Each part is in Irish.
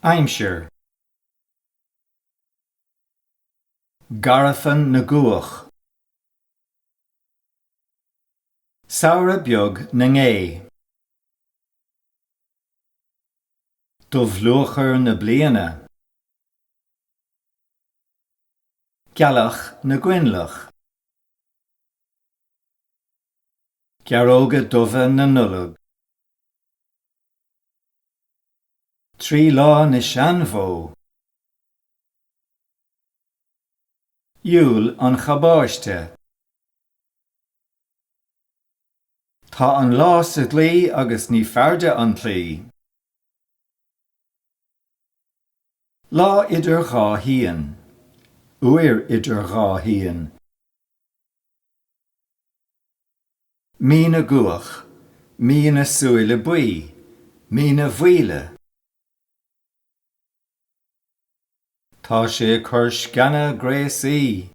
Aimsir. Garrafán na gCuach. Samhradh beag na ngé. Dubhluachar na bliana. Gealach na gcoinleach. Gearróga dubha na Nollag. 3 lá na seanbhó. Iúil an chabáiste. Tá an lá sa dlaoi agus ní fearrde an claí. Lá idir dhá shíon. Uair idir dhá shíon. Mí na gCuach, Mí na Súile Buí, Mí na Bhfaoille. Tá sé ag cur sceana gréasaí.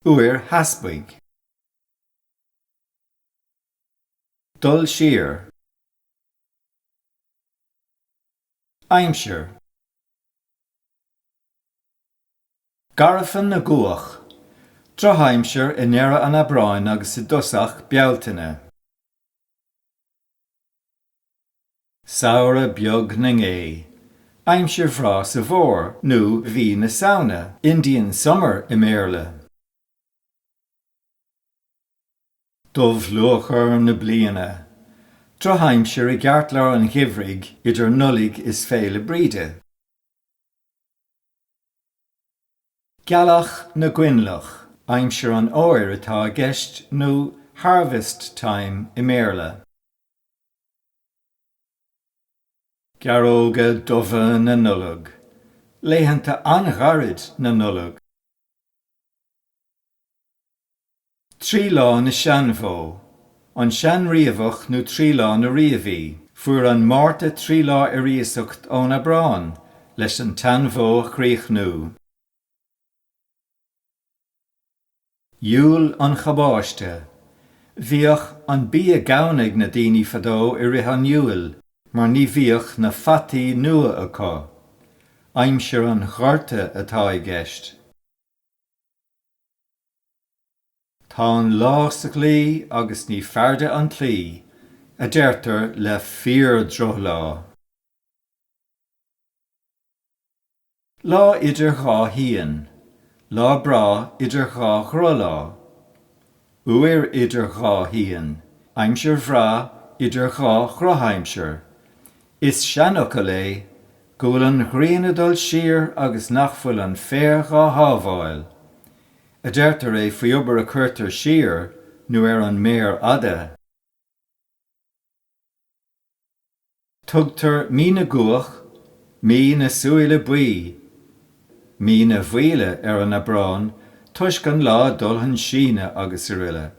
Uair theaspaigh. Dul siar. Aimsir. Garrafán na gCuach. Drochaimsir i ndeireadh an Aibreáin agus i dtosach Bealtaine. Samhradh beag na ngé. Aimsir bhreá sa bhfómhar, nó mhí na Samhna, Indian summer i mBéarla. Dubhluachar na bliana. Drochaimsir i gceartlár an gheimhridh idir Nollaig is Féile Bríde. Gealach na gcoinleach, aimsir an fhómhair atá i gceist nó harvest time i mBéarla. Gearróga dubha na Nollag, laethanta an-ghairid na Nollag. 3 lá na seanbhó, an seanriabhach nó 3 lá na riabhaí. Fuair an Márta 3 lá ar iasacht ón Aibreán leis an tseanbhó a chríochnú. Iúil an chabáiste. Bhíodh an bia gann ag na daoine fadó i rith an Iúil mar ní bhíodh na fataí nua acu. Aimsir an ghorta atá i gceist. Tá an lá sa dhlaoi agus ní fearrde an claí, a deirtear le fíor-dhrochlá. Lá idir dhá shíon. Lá breá idir dhá dhrochlá. Uair idir dhá shíon. Aimsir bhreá idir dhá dhrochaimsir. Is seanfhocal é go bhfuil an ghrian ag dul siar agus nach bhfuil an féar dhá shábháil. A deirtear é faoi obair a cuirtear siar nó ar an méar fhada. Tugtar Mí na gCuach, Mí na Súile Buí, Mí na bhFaoille ar an Aibreán toisc an lá ag dul chun síneadh agus aroile.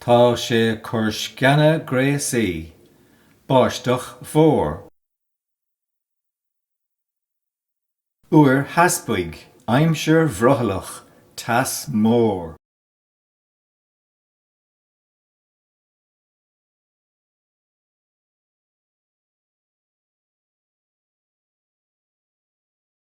Tá sé ag cur sceana gréasaí. Báisteach mhór. Uair theaspaigh, aimsir bhrothallach, teas mór.